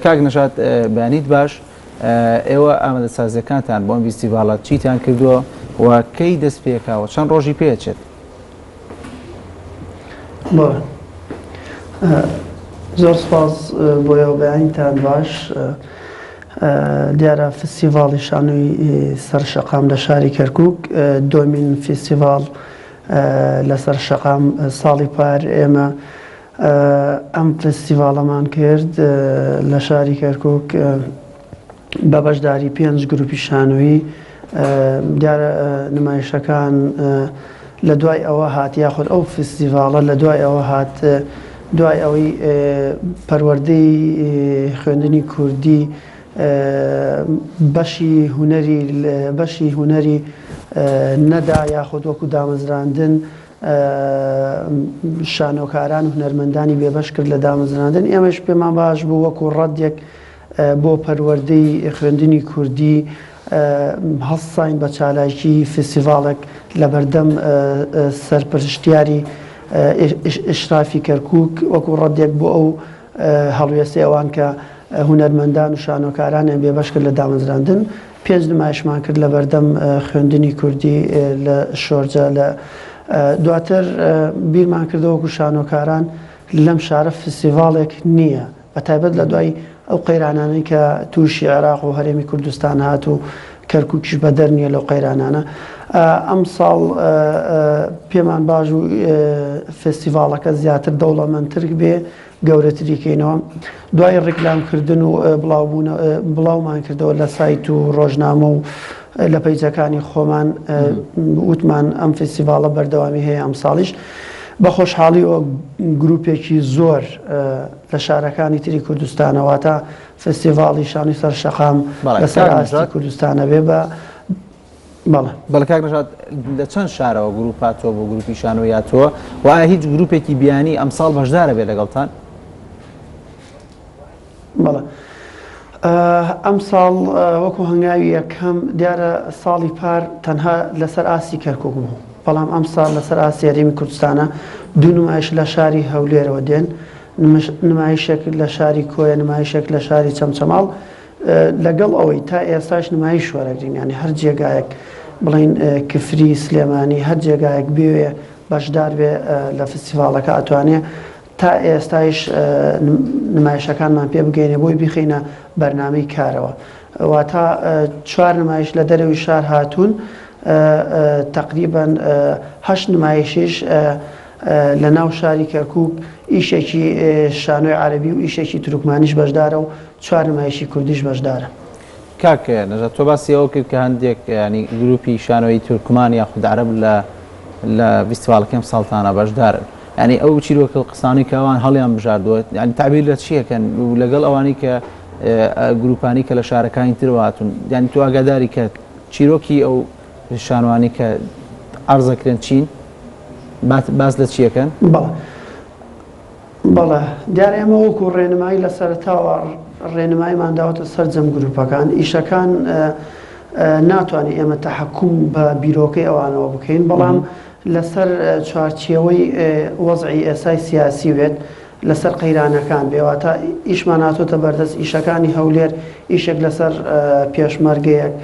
کاک نەژاد بەیانیت باش، ئێوە ئامادەسازیەکانتان بۆ ئەم ڤیستیڤاڵە چیتان کردووە و کەی دەست پێکا و چەند ڕۆژی پێچێت؟ بەڵێ زۆر سپاس بۆ ئێوە بەیانیتان باش. دیارە فستیڤاڵی شانۆی سەر شەقام لە شاری کەرکک دۆمین فستیڤاڵ لەسەر شەقام ساڵی پار ئێمە ئەم فستیڤاڵەمان کرد لە شاری کەرکک بە بەشداری پێنج گروپی شانۆیی دیارە نمایشەکان لە دوای ئەوە هات یاخود ئەو فستیڤاڵە لە دوای ئەوە هات دوای ئەوەی پەروەردەی خوێندنی کوردی بەشی هونەری بەشی هونەری نەدا یاخود وەکو دامەزراندن شانۆکاران و هونەرمەندانی بێبەش کرد لە دامەزراندن، ئێمەش پێمان باش بوو وەکو ڕەدێک بۆ پەروەردەی خوێندنی کوردی هەڵساین بە چالاکی فستیڤاڵێک لەبەردەم سەرپەرشتیاری ئیشرافی کەرکوک وەکو ڕەدێک بۆ ئەو هەڵوێستەی ئەوان کە هونەرمەندان و شانۆکارانیان بێبەش کرد لە دامەزراندن. پێنج نمایشمان کرد لە بەردەم خوێندنی کوردی لە شۆرجە لە دواتر بیرمان کردەوە وەکو شانۆکاران لەم شارە فستیڤاڵێک نییە بە تایبەت لە دوای ئەو قەیرانانەی کە تووشی عێراق و هەرێمی کوردستان هات و کەرکووکیش بەدەر نییە لەو قەیرانانە ئەم ساڵ پێمان باش و فستیڤاڵەکە زیاتر دەوڵەمەندتر بێ گەورەتری کەینەوە. دوای ڕیکلام کردن و بڵاومان کردەوە لە سایت و ڕۆژنامە و لە پەیجەکانی خۆمان وتمان ئەم فستیڤاڵە بەردەوامی هەیە ئەمساڵیش بە خۆشحاڵیەوە گروپێکی زۆر لە شارەکانی تری کوردستانە واتە فستیڤاڵی شانۆی سەر شەقام لەسەر ئاستی کوردستانە بێ بە بەڵێ. بەڵێ کاک نەژاد لە چەند شارەوە گروپ هاتووە بۆ گروپی شانۆ یاتووە و ئایا هیچ گروپێکی بیانی ئەمساڵ بەشدارە بێ لەگەڵتان؟ بەڵێ ئەمساڵ وەکو هەنگاوی یەکەم دیارە ساڵی پار تەنها لەسەر ئاستی کەرکک بوو بەڵام ئەمساڵ لەسەر ئاستی هەرێمی کوردستانە دوو نمایش لە شاری هەولێرەوە دێن نمایشێک لە شاری کۆیە نمایشێک لە شاری چەمچەماڵ لەگەڵ ئەوەی تا ئێستاش نمایش وەرەگرین یانی هەر جێگایەک بڵین کفری سلێمانی هەر جێگایەک بێوێ بەشدار بێ لە فستیڤاڵەکە ئەتوانێ تا ئێستایش نمایشەکانمان پێ بگەینێ بۆی بیخینە بەرنامەی کارەوە واتا چوار نمایش لە دەرەوەی شار هاتوون تقریبا هەشت نمایشیش لە ناو شاری کەرکک ئیشێکی شانۆی عەربی و ئیشێکی تورکمانیش بەشدارە و چوار نمایشی کوردیش بەشدارە. کاک نەژاد تۆ باسی ئەوە کرد کە هەندێک یانی گروپی شانۆیی تورکمان یاخود عەرەب لە لە ڤیستیواڵەکەی ئەمساڵتانە بەشدارن یانی ئەو چیرۆکە و قسانەی کە ئەوان هەڵیان بژاردووە یانی تەعبیر لە چیەکەن و لەگەڵ ئەوانەی کە گروپانی کە لە شارەکانی ترەوە هاتوون یانی تۆ ئاگاداری کە چیرۆکی ئەو شانۆانەی کە عەرزەکرێن چین باس لە چیەکەن؟ بەڵێ بەڵێ دیارە ئێمە وەکو ڕێنمایی لە سەرەتاوە ڕێنماییمان داوەتە سەرجەم گروپەکان ئیشەکان ناتوانین ئێمە تەحەکوم بە بیرۆکەی ئەوانەوە بکەین بەڵام لەسەر چوارچێوەی وەزعی ئێسای سیاسی بێت لەسەر قەیرانەکان بێ واتە ئیشمان هاتۆتە بەردەست ئیشەکانی هەولێر ئیشێک لەسەر پێشمەرگەیەک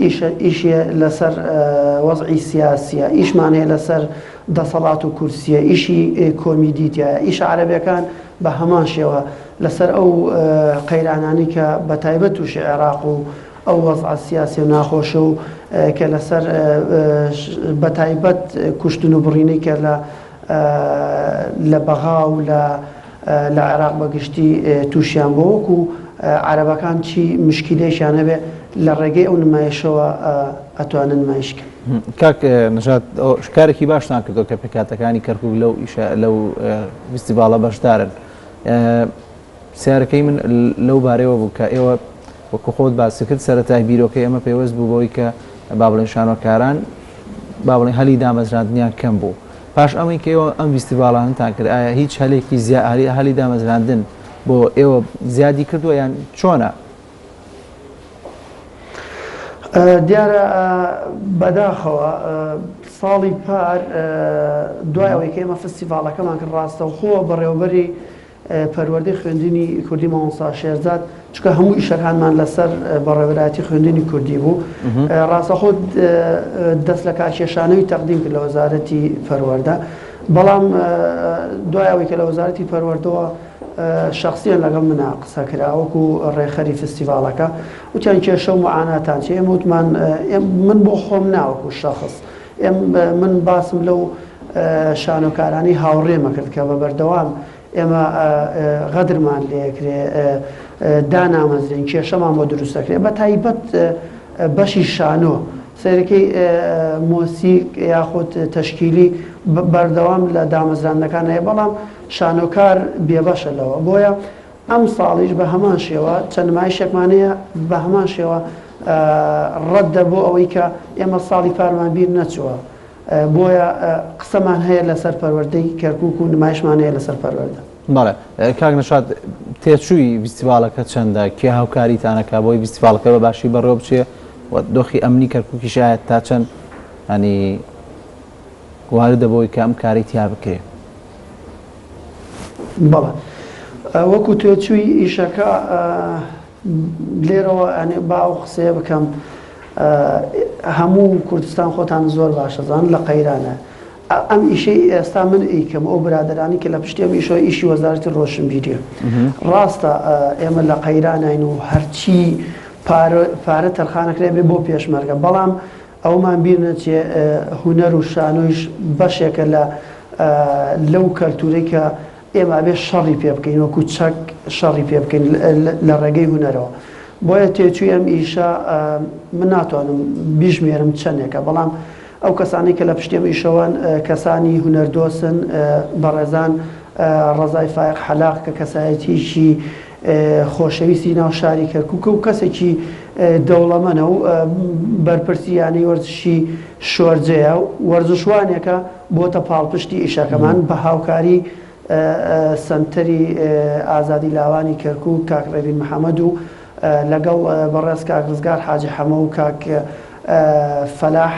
ئیشە ئیشێ لەسەر وەزعی سیاسیە، ئیشمان هەیە لەسەر دەسەڵات و کورسیە، ئیشی کۆمیدی تیایە، ئیشە عەرەبیەکان بە هەمان شێوە لەسەر ئەو قەیرانانەی کە بە تایبەت تووشی عێراق و ئەو وەزعە سیاسیە ناخۆشە و کە لەسەر بە تایبەت کوشتن و بڕینەی کە لە لە بەغا و لە لە عێراق بە گشتی تووشیان بووە وەکو عەرەبەکان چی مشکیلەیەکیان هەبێ لە ڕێگەی ئەو نمایشەوە ئەتوانن نمایش کەن. کاک نەژاد کارێکی باشتان کردووە کە پێکهاتەکانی کەرکوک لەو ئیشە لەو فیستیڤاڵە بەشدارن. پرسیارەکەی من لەو بارەیەوە بوو کە ئێوە وەکو خۆت باست کرد سەرەتای بیرۆکەی ئەمە پەیوەست بوو بەوەی کە با بڵێن شانۆکاران با بڵێن هەلی دامەزراندنیان کەم بوو. پاش ئەمەی کە ئێوە ئەم ڤیستیڤاڵانەتان کرد ئایا هیچ هەلێکی هەلی دامەزراندن بۆ ئێوە زیادی کردووە یان چۆنە؟ دیارە بەداخەوە ساڵی پار دوای ئەوەی کە ئێمە فستیڤاڵەکەمان کرد ڕاستەوخۆ بەڕێوەبەری پەروەردەی خوێندنی کوردی مامۆستا شێرزاد چونکە هەموو ئیشەکانمان لەسەر بەڕێوەبەرایەتی خوێندنی کوردی بوو، ڕاستەخۆ دەست لە کارکێشانەوەی تەقدیم کرد لە وەزارەتی پەروەردە، بەڵام دوای ئەوەی کە لە وەزارەتی پەروەردەوە شەخسییەن لەگەڵ منا قسە کرا وەکو ڕێکخەری فستیڤاڵەکە، وتیان کێشە و موعاناتان چیە؟ ئێمە وتمان من بۆ خۆم نا وەکو شەخس، من باسم لەو شانۆکارانەی هاوڕێمە کرد کە بە بەردەوام ئێمە غەدرمان لێکرێ، دانامەزرێین، کێشەمان بۆ دروست دەکرێ، بە تایبەت بەشی شانۆ، سەیرەکەی مۆسیق یاخود تەشکیلی بەردەوام لە دامەزراندنەکان هەیە، بەڵام شانۆکار بێبەشە لەوە، بۆیە ئەمساڵیش بە هەمان شێوە چەند نمایشێکمان هەیە بە هەمان شێوە ڕەدە بۆ ئەوەی کە ئێمە ساڵی پارمان بیر نەچووە. بۆیە قسەمان هەیە لەسەر پەروەردەی کەرکوک و نمایشمان هەیە لەسەر پەروەردە. بەڵێ کاک نەشاد تێچووی ڤیستیڤاڵەکە چەندە؟ کێ هاوکاریتان ئەکا بۆی ڤیستیڤاڵەکە بە باشی بەڕێوە بچێ و دۆخی ئەمنی کەرکوکیش ئایا تا چەند ینی واردە بۆی کە ئەم کارەی تیا بکرێ؟ بەڵێ وەکو تێچووی ئیشەکە لێرەوە ئەنێ با ئەو قسەیە بکەم هەموو کوردستان خۆتان زۆر باشەزان لە قەیرانە ئەم ئیشەی ئێستا من ئیکەم ئەو برادرانی کە لە پشتی ئەم ئیشەوە ئیشی وەزارەتی ڕۆشنبیریە ڕاستە ئێمە لە قەیرانین و هەرچی پارە تەرخانەکرێ بێ بۆ پێشمەرگە بەڵام ئەومان بیر نەچێ هونەر و شانۆیش بەشێکە لە لەو کەلتورەی کە ئێمە ئەبێ شەڕی پێ بکەین وەکو چەک شەڕی پێ بکەین لە ڕێگەی هونەرەوە. بۆیە تێچووی ئەم ئیشە من ناتوانم بیژمێرم چەندێکە، بەڵام ئەو کەسانەی کە لە پشتی ئەم ئیشەوەن کەسانی هونەردۆستن، بەڕێزان ڕەزای فایەق حەلاق کە کەسایەتییەکی خۆشەویستی ناو شاری کەرکووکە و کەسێکی دەوڵەمەنە و بەرپرسی یانەی وەرزشی شۆرجەیە، وەرزشوانێکە بۆتە پاڵپشتی ئیشەکەمان بە هاوکاری سەنتەری ئازادی لاوانی کەرکوک کاک ڕێبین محەمەد و لەگەڵ بەڕێز کاک ڕزگار حاجی حەمە و کاک فەلاح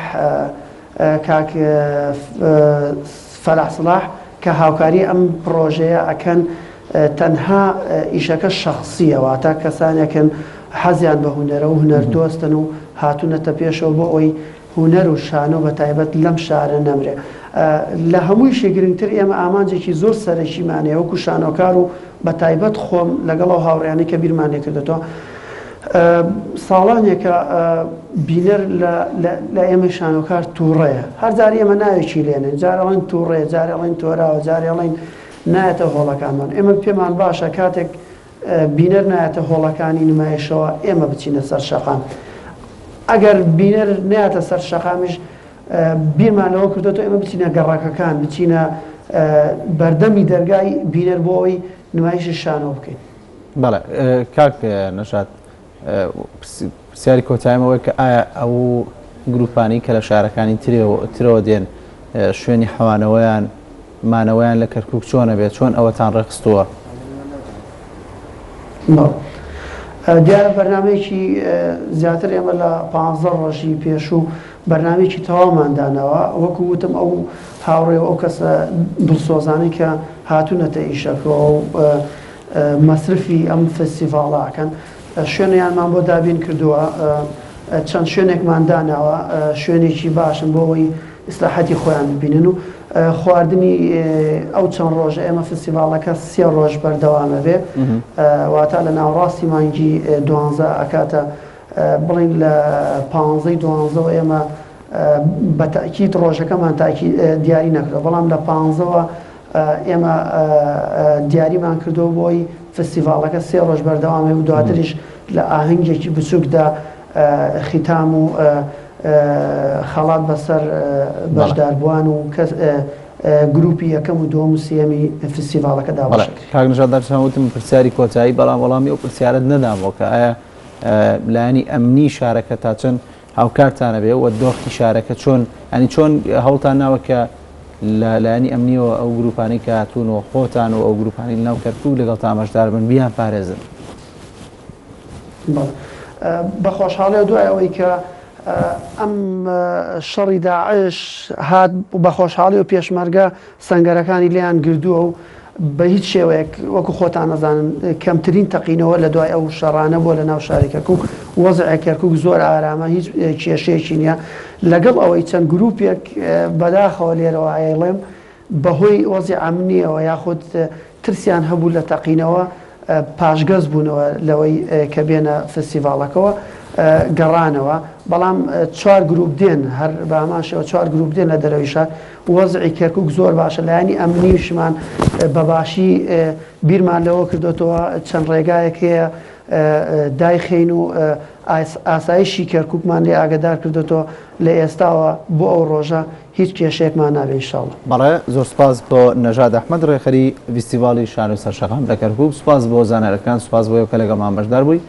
کاک فەلاح سڵاح کە هاوکاری ئەم پڕۆژەیە ئەکەن تەنها ئیشەکە شەخسیە واتە کەسانێکن حەزیان بە هونەرە و هونەر دۆستن و هاتوونەتە پێشەوە بۆ ئەوەی هونەر و شانۆ بە تایبەت لەم شارە نەمرێ. لە هەموویشی گرنگتر ئێمە ئامانجێکی زۆر سەرەکیمان هەیە وەکو شانۆکار و بە تایبەت خۆم لەگەڵ ئەو هاوڕێیانەی کە بیرمان لێ کردۆتەوە ساڵانێکە بینەر لە ئێمەی شانۆکار تووڕەیە. هەر جار ئێمە ناوێکی لێنێن، جار ئەڵێن تووڕەیە، جارێ ئەڵێن تۆراوە، جارێ ئەڵێن نایەتە هۆڵەکانمان. ئێمە پێمان باشە کاتێک بینەر نایەتە هۆڵەکانی نمایشەوە ئێمە بچینە سەر شەقام. ئەگەر بینەر نەیاتە سەر شەقامیش بیرمان لەوە کردۆتەوە ئێمە بچینە گەڕەکەکان، بچینە بەردەمی دەرگای بینەر بۆ ئەوەی نمایشی شانۆ بکەین. بەڵێ کاک نەژاد پرسیاری کۆتاییم ئەوەیە کە ئایا ئەو گروپانەی کە لە شارەکانی ترەوە دێن شوێنی حەوانەوەیان مانەوەیان لە کەرکوک چۆنە بێت چۆن ئەوەتان ڕێکخستووە؟ دیارە بەرنامەیەکی زیاتر ئێمە لە پانزە ڕۆژی پێشوو بەرنامەیەکی تەواومان داناوە وەکو وتم ئەو هاوڕێ و ئەو کەسە دڵسۆزانەی کە هاتوونەتە ئیشەکەوە و مەسرفی ئەم فستیڤاڵە ئەکەن شوێنیانمان بۆ دابین کردووە چەند شوێنێکمان داناوە شوێنێکی باشن بۆ ئەوەی ئیسراحەتی خۆیان ببینن و خواردنی ئەو چەند ڕۆژە ئێمە فستیڤاڵەکە سێ ڕۆژ بەردەوامە بێ واتە لە ناوەڕاستی مانگی دوانزە ئەکاتە بڵین لە پانزەی دوانزەوە ئێمە بە تاکیت ڕۆژەکەمان تاکی دیاری نەکردوە بەڵام لە پانزەوە ئێمە دیاریمان کردووە بۆی فستیڤاڵەکە سێ ڕۆژ بەردەوامێ و دواتریش لە ئاهەنگێکی بچووکدا خیتام و خەڵات بەسەر بەشداربووان و کەس گروپی یەکەم و دووەم و سێیەمی فستیڤاڵەکە دابەش کرد. کاک نەژاد دەرچان وتم پرسیاری کۆتایی بەڵام وەڵامی ئەو پرسیارەت نەدامەوە کە ئایا لایەنی ئەمنی شارەکە تا چەند هاوکارتانە بێ و دۆخی شارەکە چۆن ینی چۆن هەوڵتان ناوە کە لە لایەنی ئەمنیەوە ئەو گروپانەی کە هاتوون و خۆتان و ئەو گروپانەی لەناو کەرکوک لەگەڵتان بەشدار بن بیان پارێزن؟ بەڵێ بە خۆشحاڵیەوە دوای ئەوەی کە ئەم شەڕی داعش هات بە خۆشحاڵی و پێشمەرگە سەنگەرەکانی لێیان گردووە و. بە هیچ شێوەیەک وەکو خۆتان ئەزانن کەمترین تەقینەوە لە دوای ئەو شەڕانە بووە لە ناو شاری کەرکوک، وەزعی کەرکوک زۆر ئارامە هیچ کێشەیەکی نییە، لەگەڵ ئەوەی چەند گروپێک بەداخەوە لێرەوە ئەیڵێم بەهۆی وەزعی ئەمنیەوە یاخود ترسیان هەبوو لە تەقینەوە پاشگەز بوونەوە لەوەی کە بێنە فستیڤاڵەکەوە گەڕانەوە، بەڵام چوار گروپ دێن هەر بە هەمان شێوە چوار گروپ دێن لە دەرەوەی شار، وەزعی کەرکوک زۆر باشە، لایەنی ئەمنیشمان بە باشی بیرمان لەوە کردۆتەوە چەند ڕێگایەک هەیە دایخەین و ئاسایشی کەرکوکمان لێ ئاگەدار کردۆتەوە لە ئێستاوە بۆ ئەو ڕۆژە هیچ کێشەیەکمان نابێ ان شاء اللە. بەڵێ زۆر سوپاس بۆ نەژاد ئەحمەد ڕێکخەری ڤیستیڤاڵی شانۆی سەرشەقام لە کەرکوک، سوپاس بۆ زانیارەکان، سوپاس بۆ ئێوە کە لەگەڵمان بەشدار بووی.